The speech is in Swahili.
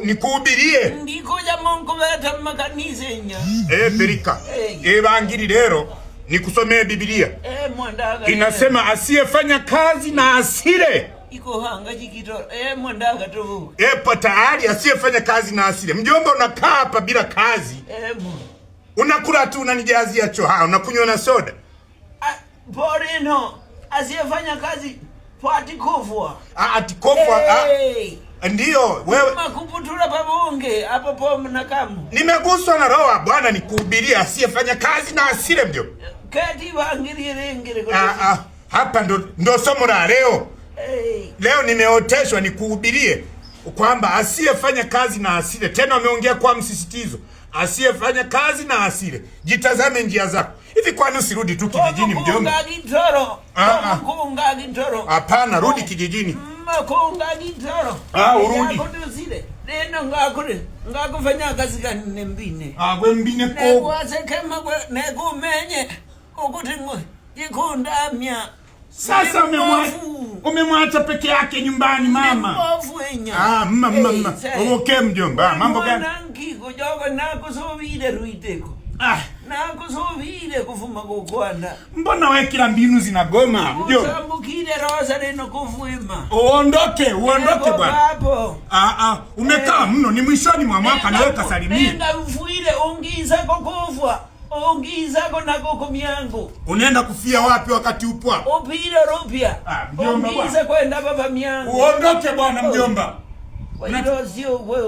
Nikuhubirie. Ndikuja Mungu beta makanisa enya. Perika. Hey. Bangili lero nikusomee Biblia. Mwandaga. Inasema asiyefanya kazi na asile. Iko hanga jikito. Mwandaga tu. Epo tayari asiyefanya kazi na asile. Mjomba, unakaa hapa bila kazi. Mu. Unakula tu unanijazia choo. Ha, unakunywa na soda. Porino asiyefanya kazi patikofwa. Ah, atikofwa. Hey. Ah, ndiyo wewe. Makuputura pabunge hapo po mnakamu. Nimeguswa na roho wa Bwana nikuhubiria asiyefanya kazi na asile, mjomba. Kati bangirie rengere. Ah, ah, hapa ndo somo la leo. Hey. Leo nimeoteshwa nikuhubirie kwamba asiyefanya kazi na asile. Tena wameongea kwa msisitizo, asiyefanya kazi na asile. Jitazame njia zako. Hivi kwani usirudi tu kijijini, mjomba? Kunga gitoro. Ah, ah. Kunga gitoro. Hapana, rudi kijijini. Makunga gitoro. Ah, urudi. Yakudusile. Neno ngakure ngakufanya kazi kani nembine. Ah, we mbine ko. Nekwasekema kwe nekumenye ukuthi ngikundamya. Sasa umemwacha peke yake nyumbani mama. Mbovu enya. Ah, mma mma mma. Okay mjomba, mambo gani? Mwanangu jogo nakusubire ruiteko. Ah, Nakusubire kufuma kukwanda. Mbona wewe kila mbinu zinagoma mjomba? Usambukire rosa lino kufuima. Uondoke, uondoke bwana. Hapo. Ah, ah, umekaa mno, ni mwishoni mwa mwaka na wewe kasalimie. Nenda ufuire ungizako kufwa. Ungizako nako kumyangu. Unaenda kufia wapi wakati upo hapa? Upire rupya. Ah, mjomba bwana. Ungize kwenda baba myangu. Uondoke bwana mjomba. Kwa hilo sio wewe.